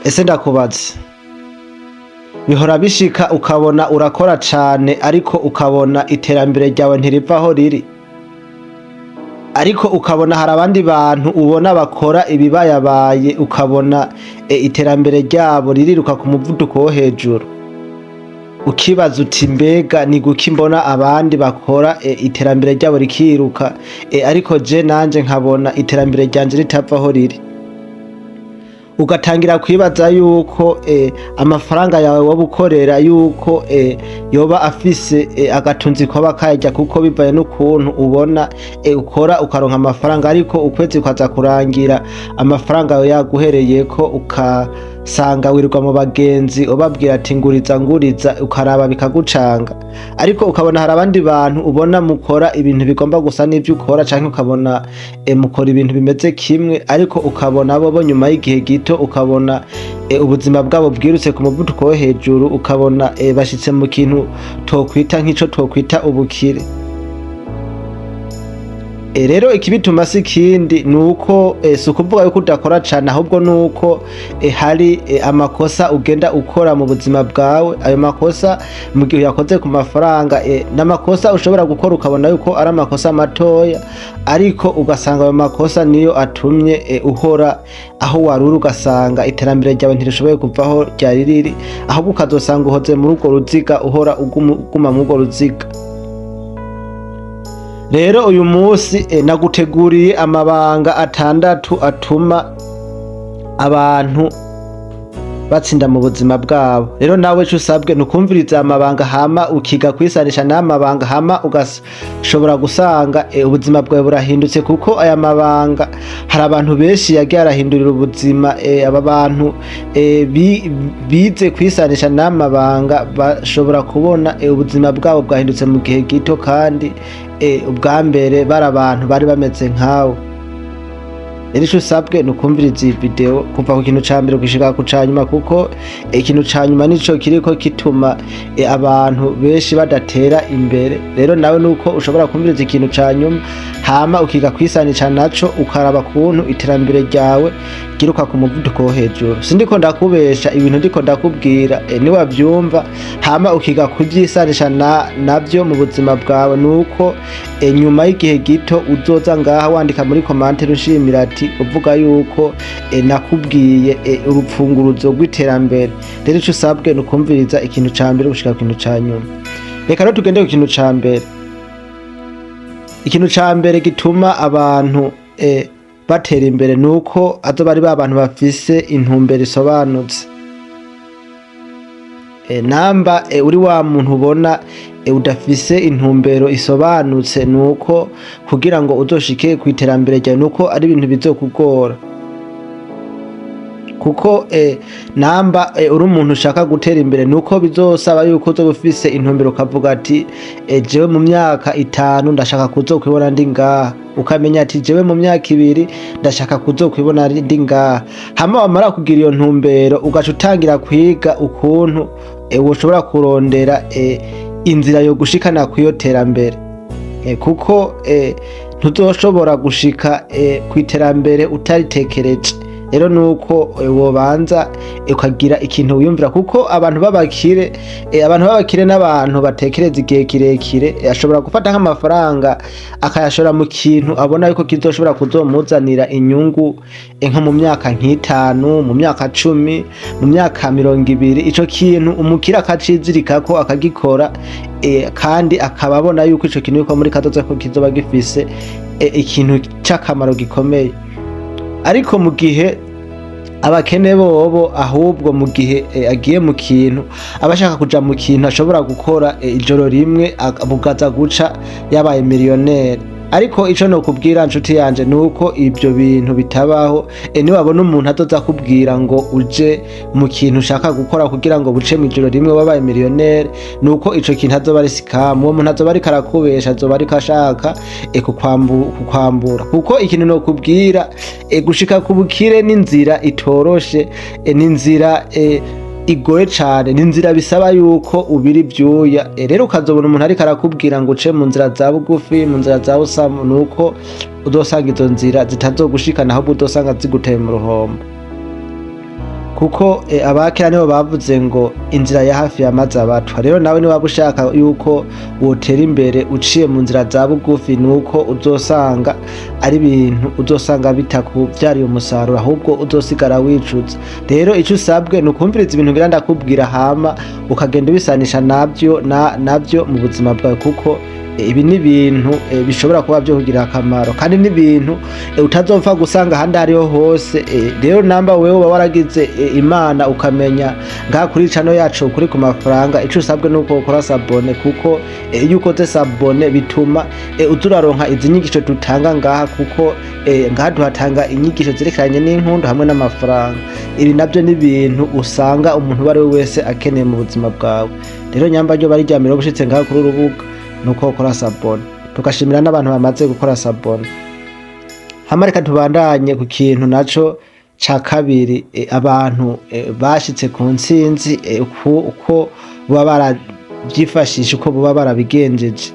Ese ndakubaza, bihora bishika ukabona urakora cane, ariko ukabona iterambere ryawe ntiriva aho riri, ariko ukabona hari abandi bantu ubona bakora ibibayabaye, ukabona iterambere ryabo ririruka ku muvuduko wo hejuru, ukibaza uti: "Mbega ni guki mbona abandi bakora iterambere ryabo rikiruka, ariko je nanje nkabona iterambere ryanje ritava aho riri?" Ugatangira kwibaza yuko amafaranga yawe woba ukorera yuko yoba afise agatunzi koba kayarya, kuko bivaye n'ukuntu ubona ukora ukaronka amafaranga, ariko ukwezi kwaza kurangira amafaranga yawe yaguhereyeko, ukasanga wirirwa mu bagenzi ubabwira ati: "Nguriza, nguriza", ukaraba bikagucanga. Ariko ukabona hari abandi bantu ubona mukora ibintu bigomba gusa n'ivyo ukora, canke ukabona mukora ibintu bimeze kimwe, ariko ukabona bo nyuma y'igihe gito ukabona ubuzima bwabo bwirutse ku muvuduko wo hejuru, ukabona bashitse mu kintu tokwita nk'ico tokwita ubukire. Rero ikibituma si ikindi, nuko si ukuvuga yuko udakora cane, ahubwo nuko hari amakosa ugenda ukora mu buzima bwawe. Ayo makosa mu gihe uyakoze ku mafaranga, n'amakosa ushobora gukora ukabona yuko ari amakosa matoya, ariko ugasanga ayo makosa niyo atumye uhora aho waruri, ugasanga iterambere ryawe ntirishoboye kuva aho ryari riri, ahubwo ukazosanga uhoze muri urwo ruziga, uhora uguma muri urwo ruziga. Rero uyu munsi naguteguriye amabanga 6 atuma abantu batsinda mu buzima bwabo. Rero nawe ico usabwe ni ukumviriza amabanga, hama ukiga kwisanisha n'amabanga, hama ugashobora gusanga ubuzima bwawe burahindutse, kuko aya mabanga hari abantu benshi yagiye arahindurira ubuzima. Aba bantu bize kwisanisha n'amabanga bashobora kubona ubuzima bwabo bwahindutse mu gihe gito, kandi ubwa mbere bari abantu bari bameze nkawe. Rero ico usabwe ni ukumviriza iyi video kuva ku kintu ca mbere gushika ku ca nyuma, kuko ikintu ca nyuma nico kiriko kituma abantu benshi badatera imbere. Rero nawe nuko ushobora kumviriza ikintu ca nyuma, hama ukiga kwisanisha naco, ukaraba kuntu iterambere ryawe ryiruka ku muvuduko wo hejuru. Sindiko ndakubesha, ibintu ndiko ndakubwira niwavyumva hama ukiga kuvyisanisha navyo mu buzima bwawe, nuko nyuma y'igihe gito uzoza ngaha wandika muri commentaire ushimira, ati uvuga yuko nakubwiye urupfunguruzo rw'iterambere. Rero ico usabwe ni ukumviriza ikintu ca mbere gushika ku kintu ca nyuma. Reka rero tugende ku kintu ca mbere. Ikintu ca mbere gituma abantu batera imbere nuko azoba ari ba bantu bafise intumbero isobanutse. Namba uri wa muntu ubona udafise intumbero isobanutse, nuko kugira ngo uzoshike ku iterambere ryawe nuko ari ibintu bizokugora, kuko namba uri umuntu ushaka gutera imbere, nuko bizosaba yuko uzoba ufise intumbero, ukavuga ati: "Jewe mu myaka 5 ndashaka kuzokwibona ndi ngaha", ukamenya ati: "Jewe mu myaka 2 ndashaka kuzokwibona ndi ngaha". Hama wamara kugira iyo ntumbero, ugaca utangira kwiga ukuntu woshobora kurondera inzira yo gushikana kw'iyo terambere, kuko ntuzoshobora gushika kw'iterambere utaritekereje. Rero nuko wobanza ukagira ikintu wiyumvira, kuko abantu b'abakire n'abantu batekereza igihe kirekire. Ashobora gufata nk'amafaranga akayashora mu kintu abona yuko kizoshobora kuzomuzanira inyungu nko mu myaka nk'itanu, mu myaka 10, mu myaka 20. Ico kintu umukire akacizirikako, akagikora, kandi akaba abona yuko ico kintu yuko muri kazoza ko kizoba gifise ikintu c'akamaro gikomeye. Ariko mu gihe abakene bobo, ahubwo mu gihe agiye mu kintu, aba ashaka kuja mu kintu ashobora gukora ijoro rimwe bugaza guca yabaye miliyoneri. Ariko ico nokubwira, nshuti yanje, nuko ivyo bintu bitabaho. Niwabona umuntu azoza akubwira ngo uje mu kintu ushaka gukora kugira ngo buce mw'ijoro rimwe wabaye miliyoneri, nuko ico kintu azoba ari scam. Uwo muntu azoba ariko arakubesha, azoba ariko ashaka kukwambura. Kuko ikintu nokubwira, gushika ku bukire n'inzira itoroshe, n'inzira igoye cane, ni inzira bisaba yuko ubira ivyuya. Rero ukazobona umuntu ariko arakubwira ngo uce mu nzira za bugufi, mu nzira za busamu, nuko uzosanga izo nzira zitazogushikana, ahubwo uzosanga ziguteye mu ruhombo. Kuko abakera nibo bavuze ngo inzira ya hafi yamaze abatwa. Rero nawe niwaba ushaka yuko wotera imbere uciye mu nzira za bugufi, nuko uzosanga ari ibintu uzosanga bitakuvyariye umusaruro, ahubwo uzosigara wicuza. Rero ico usabwe ni ukumviriza ibintu ngira ndakubwira, hama ukagenda ubisanisha navyo navyo mu buzima bwawe, kuko ibi ni ibintu bishobora kuba vyo kugira akamaro, kandi ni ibintu utazopfa gusanga ahandi ariho hose. Rero namba wewe uba waragize Imana ukamenya ngaha kuri channel yacu kuri ku mafaranga, ico usabwe nuko ukora s'abonner, kuko iyo ukoze s'abonner bituma uza uraronka izi nyigisho dutanga ngaha, kuko ngaha tuhatanga inyigisho zerekeranye n'inkundo hamwe n'amafaranga. Ibi navyo ni ibintu usanga umuntu uwo ari we wese akeneye mu buzima bwawe. Rero nyamba ryo bari ryamire ubushitse ngaha kuri urubuga, nuko ukora s'abonner. Tugashimira n'abantu bamaze gukora s'abonner. Hama reka tubandanye ku kintu naco ca kabiri, abantu bashitse ku ntsinzi, uko baba baravyifashisha, uko baba barabigenjeje.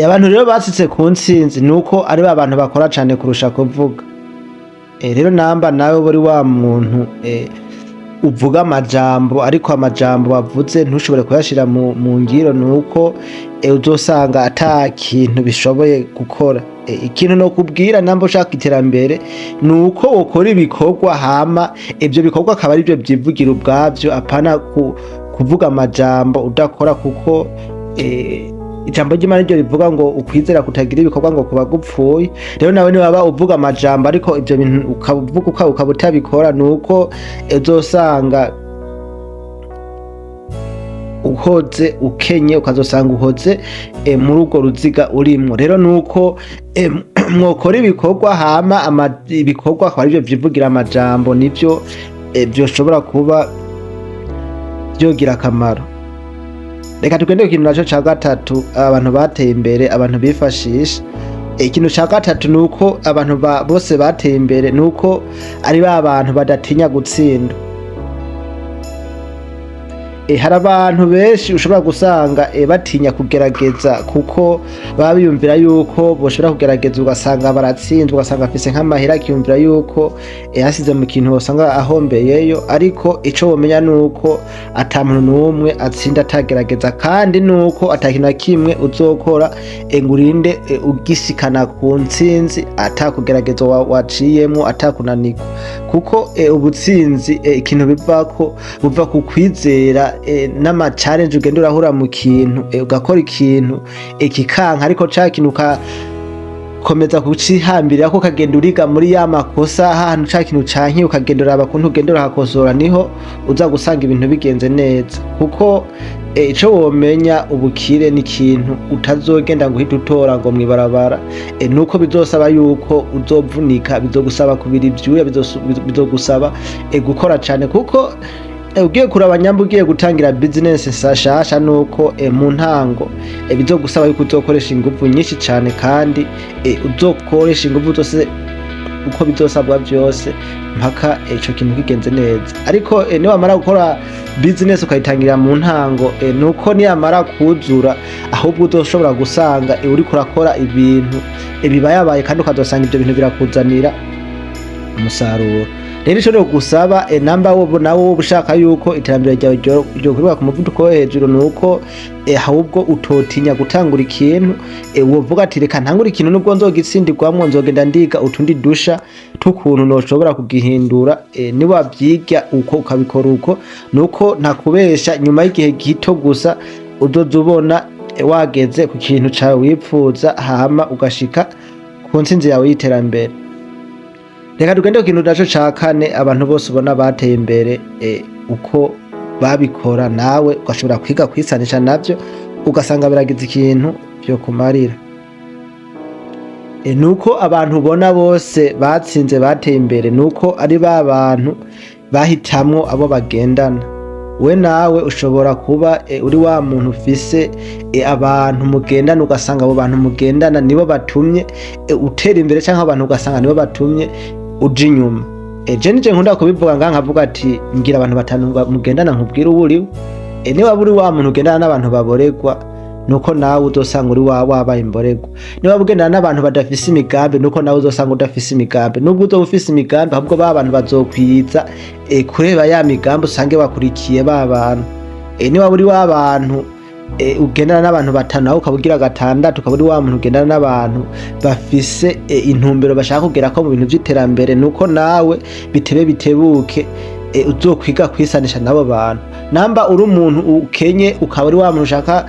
Abantu rero bashitse ku ntsinzi nuko ari ba bantu bakora cane kurusha kuvuga. Rero namba nawe uri wa muntu uvuga amajambo, ariko amajambo wavuze ntushobore kuyashira mu ngiro, nuko uzosanga ata kintu bishoboye gukora. Ikintu no kubwira namba ushaka iterambere nuko ukora ibikorwa, hama ivyo bikorwa akaba arivyo vyivugira ubwavyo, apana kuvuga amajambo udakora, kuko ijambo ry'Imana ryo rivuga ngo ukwizera kutagira ibikorwa ngo kuba gupfuye. Rero nawe niwaba uvuga amajambo, ariko ivyo bintu ukavuga ukaba utabikora, nuko uzosanga uhoze ukenye, ukazosanga uhoze muri urwo ruziga urimwo. Rero nuko mwokora ibikorwa, hama ibikorwa akaba arivyo vyivugira amajambo, nivyo vyoshobora kuba vyogira akamaro. Reka tugende ku kintu naco ca gatatu abantu bateye imbere, abantu bifashisha. Ikintu ca gatatu nuko abantu bose bateye imbere nuko ari ba bantu badatinya gutsinda. Hari abantu benshi ushobora gusanga batinya kugerageza, kuko baba biyumvira yuko boshobora kugerageza ugasanga baratsinzwe, ugasanga afise nk'amahera akiyumvira yuko yasize mu kintu wosanga ahombeyeyo. Ariko ico womenya nuko ata muntu n'umwe atsinda atagerageza, kandi nuko ata kintu na kimwe uzokora ngo urinde ugishikana ku ntsinzi atakugerageza waciyemwo, atakunanirwa, kuko ubutsinzi ikintu bivako buva ku kwizera n'ama challenge ugenda urahura mu kintu, ugakora ikintu kikanka, ariko ca kintu ugakomeza kucihambirira ko, ukagenda uriga muri ya makosa ahantu ca kintu canke ukagenda uraba kuntu ugenda urahakosora, niho uza gusanga ibintu bigenze neza. Kuko ico womenya, ubukire ni ikintu utazogenda ngo uhite utora ngo mwibarabara, nuko bizosaba yuko uzovunika, bizogusaba kubira ivyuya, bizogusaba gukora cane, kuko ugiye kuraba nyamba ugiye gutangira business nshasha, nuko mu ntango bizogusaba yuko uzokoresha inguvu nyinshi cane, kandi uzokoresha inguvu zose uko bizosabwa vyose mpaka ico kintu kigenze neza. Ariko niwamara gukora business ukayitangira mu ntango, nuko niyamara kuzura ahubwo uzoshobora gusanga uriko urakora ibintu bibayabaye, kandi ukazosanga ivyo bintu birakuzanira umusaruro. Rero ico gusaba namba wowe nawe woba ushaka yuko iterambere ryawe ryokorwa ku muvuduko wo hejuru, nuko ahubwo utotinya gutangura ikintu, wovuga ati reka ntangure ikintu, nubwo nzogitsindirwamwo nzogenda ndiga utundi dusha tw'ukuntu noshobora kugihindura. Niwavyiga uko ukabikora uko, nuko ntakubesha, nyuma y'igihe gito gusa uzoza ubona wageze ku kintu cawe wipfuza, hama ugashika ku ntsinzi yawe y'iterambere. Reka tugende ku kintu naco ca kane, abantu bose ubona bateye imbere uko babikora, nawe ugashobora kwiga kwisanisha navyo, ugasanga biragize ikintu vyokumarira. Nuko abantu ubona bose batsinze bateye imbere nuko ari ba bantu bahitamwo abo bagendana. We nawe ushobora kuba uri wa muntu ufise abantu mugendana, ugasanga abo bantu mugendana nibo batumye utera imbere, canke abantu ugasanga nibo batumye uja inyuma. Je nije nkunda kubivuga ngaha, nkavuga ati ngira abantu batanu mugendana nkubwire uwo uriwe. Niba uri wa muntu ugendana n'abantu baboregwa, Nuko nawe uzosanga uri wabaye imborerwa. Niba ugendana n'abantu badafise imigambi, nuko nawe uzosanga udafise imigambi. Nubwo uzoba ufise imigambi, ahubwo ba bantu bazokwiza kureba ya migambi, usange bakurikiye ba bantu. Niba uri wa bantu ugendana n'abantu batanu, nawe ukaba ugira gatandatu, ukaba uri wa muntu ugendana n'abantu bafise intumbero bashaka kugerako mu bintu vy'iterambere, nuko nawe bitebe bitebuke uzokwiga kwisanisha n'abo bantu. Namba uri umuntu ukenye, ukaba uri wa muntu ushaka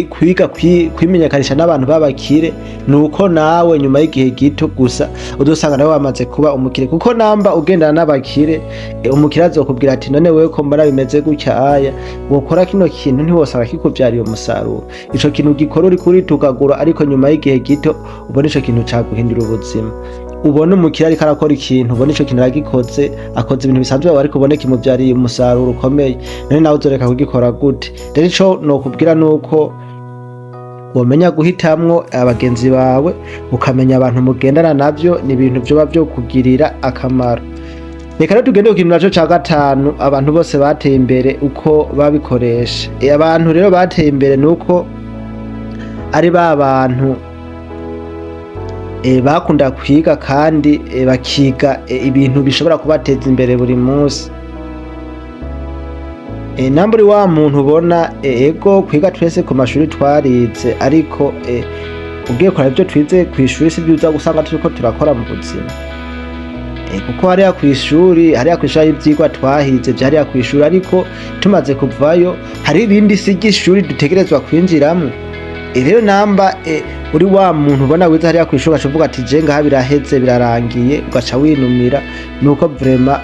kwiga kwimenyekanisha n'abantu b'abakire, nuko nawe nyuma y'igihe gito gusa uzosanga nawe wamaze kuba umukire. Kuko namba ugendana n'abakire, umukire azokubwira ati: "None wewe ko mbona bimeze gutya, aya wokora kino kintu, ntiwosanga kikuvyariye umusaruro?" Ico kintu gikora uriko uritukagura, ariko nyuma y'igihe gito ubona ico kintu caguhindura ubuzima. Ubona umukire ariko arakora ikintu, ubona ico kintu aragikoze, akoze ibintu bisanzwe, ariko ubone kimuvyariye umusaruro ukomeye. None nawe uzoreka kugikora gute? Rero ico nokubwira nuko womenya guhitamwo abagenzi bawe, ukamenya abantu mugendana, navyo ni ibintu vyoba vyo kugirira akamaro. Reka rero tugende ku kintu naco ca gatanu, abantu bose bateye imbere uko babikoresha. Abantu rero bateye imbere nuko ari ba bantu bakunda kwiga kandi bakiga ibintu bishobora kubateza imbere buri munsi. Namba uri wa muntu ubona, ego, kwiga twese ku mashuri twarize, ariko ugiye kuraba ivyo twize kw'ishuri sivyo uza gusanga turiko turakora mu buzima. Kuko hariya kw'ishuri hari ivyigwa twahize vya hariya kw'ishuri, ariko tumaze kuvayo hari irindi si ry'ishuri dutegerezwa kwinjiramwo. Rero namba uri wa muntu ubona wize hariya kw'ishuri, ugaca uvuga ati: "Je ngaha biraheze, birarangiye", ugaca winumira, nuko vraiment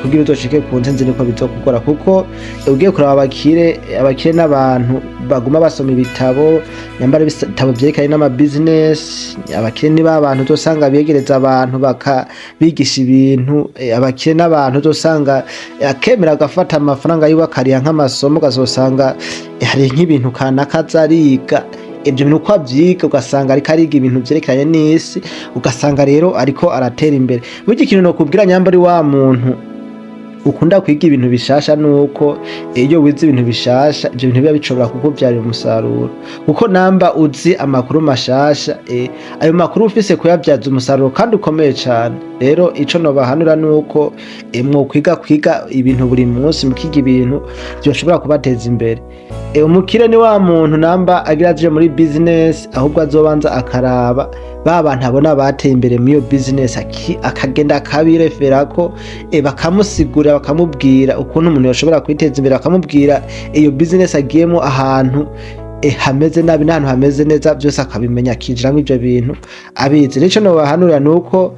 kugira uzoshike ku ntsinzi niko bizokugora. Kuko ugiye kuraba abakire, abakire n'abantu baguma basoma ibitabo, nyambara ibitabo vyerekeranye n'ama business. Abakire ni ba bantu uzosanga begereza abantu bakabigisha ibintu. Abakire n'abantu uzosanga akemera agafata amafaranga yiwe akariha nk'amasomo, ukazosanga hari nk'ibintu kanaka aza ariga. Ivyo bintu uko avyiga, ugasanga ariko ariga ibintu vyerekeranye n'isi, ugasanga rero ariko aratera imbere. Burya ikintu nokubwira, nyamba ari wa muntu ukunda kwiga ibintu bishasha, nuko iyo wize ibintu bishasha, ivyo bintu biba bishobora kukuvyarira umusaruro. Kuko namba uzi amakuru mashasha, ayo makuru ufise kuyavyaza umusaruro kandi ukomeye cane. Rero ico nobahanura nuko mwokwiga kwiga ibintu buri munsi, mukiga ibintu vyoshobora kubateza imbere. Umukire ni wa muntu namba agira aje muri business, ahubwo azobanza akaraba ba bantu abona bateye imbere muri iyo business, akagenda akabireferako, bakamusigurira, bakamubwira ukuntu umuntu yoshobora kwiteza imbere, bakamubwira iyo business agiyemo ahantu hameze nabi n'ahantu hameze neza, byose akabimenya, akinjiramwo ivyo bintu abizi. Rero ico nobahanurira nuko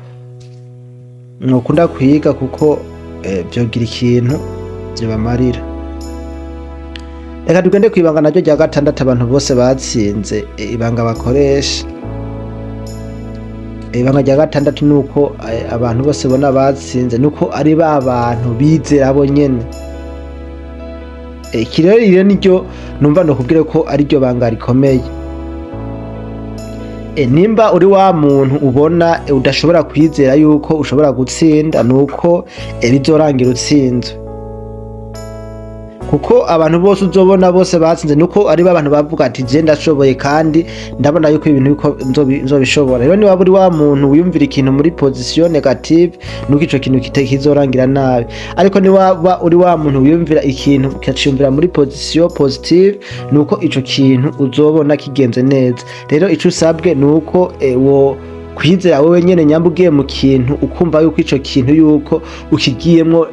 mwokunda kwiga, kuko vyogira ikintu vyobamarira. Reka tugende kw'ibanga naryo rya gatandatu, abantu bose batsinze ibanga bakoresha. Ibanga rya gatandatu nuko abantu bose bona batsinze nuko ari ba bantu bizera bo nyene. Iki rero niryo numva nokubwire ko ari ryo banga rikomeye. Nimba uri wa muntu ubona udashobora kwizera yuko ushobora gutsinda, nuko bizorangira utsinzwe. Kuko abantu bose uzobona bose batsinze nuko ari ba bantu bavuga ati: "Je ndashoboye kandi ndabona yuko ibintu yuko nzobishobora." Rero niba uri wa muntu wiyumvira ikintu muri position négative, nuko ico kintu kizorangira nabi. Ariko niwaba uri wa muntu wiyumvira ikintu ukaciyumvira muri position positive, nuko ico kintu uzobona kigenze neza. Rero ico usabwe nuko wo kwizera wewe nyene. Nyamba ugiye mu kintu ukumva yuko ico kintu yuko ukigiyemwo,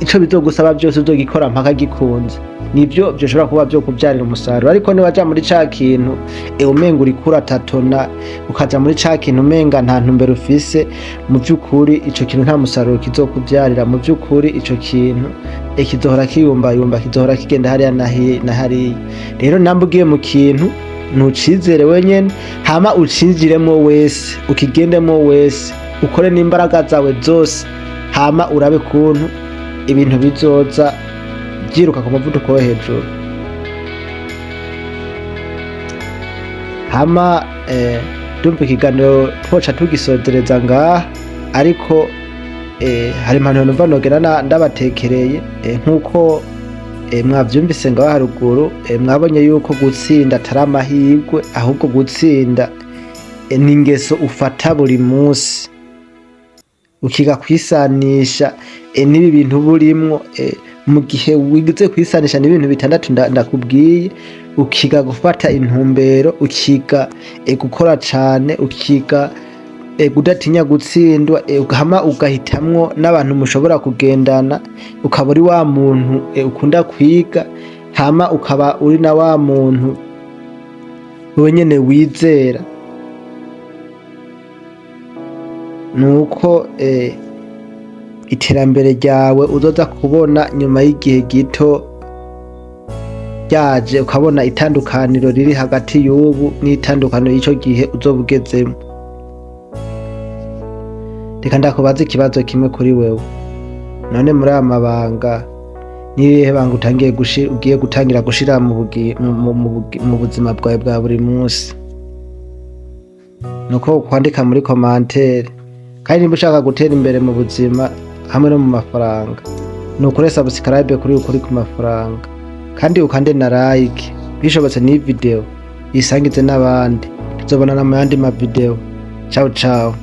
ico bizogusaba byose uzogikora mpaka gikunze, nivyo vyoshobora kuba vyo kuvyarira umusaruro. Ariko niwaja muri ca kintu umenga uriko uratatona, ukaja muri ca kintu umenga nta ntumbero ufise, mu vy'ukuri ico kintu nta musaruro kizokuvyarira. Mu vy'ukuri ico kintu kizohora kiyumbayumba, kizohora kigenda hariya na hariya. Rero namba ugiye mu kintu, ntucizere wenyene, hama ucinjiremo wese, ukigendemo wese, ukore n'imbaraga zawe zose, hama urabe kuntu ibintu bizoza byiruka ku muvuduko wo hejuru. Hama ndumva ikiganiro twoca tugisozereza ngaha, ariko hari impanuro numva nogera ndabatekereye, nk'uko Mwavyumvise ngaho haruguru, mwabonye yuko gutsinda atari amahirwe, ahubwo gutsinda ni ingeso ufata buri munsi, ukiga kwisanisha n'ibi bintu burimwo. Mu gihe wigize kwisanisha n'ibintu bitandatu ndakubwiye, ukiga gufata intumbero, ukiga gukora cane, ukiga kudatinya gutsindwa, hama ugahitamwo n'abantu mushobora kugendana, ukaba uri wa muntu ukunda kwiga, hama ukaba uri na wa muntu wewe nyene wizera, nuko iterambere ryawe uzoza kubona nyuma y'igihe gito ryaje, ukabona itandukaniro riri hagati y'ubu n'itandukaniro y'ico gihe uzoba ugezemwo. Reka ndakubaze ikibazo kimwe kuri wewe. None muri aya mabanga, n'irihe banga utangiye ugiye gutangira gushira mu buzima bwawe bwa buri munsi? Nuko kwandika muri commentaire. Kandi niba ushaka gutera imbere mu buzima hamwe no mu mafaranga, nukore subscribe kuri Ukuri ku Mafaranga, kandi ukande na like bishobotse n'iyi video isangize n'abandi. Tuzobonana mu yandi ma video. Ciao ciao.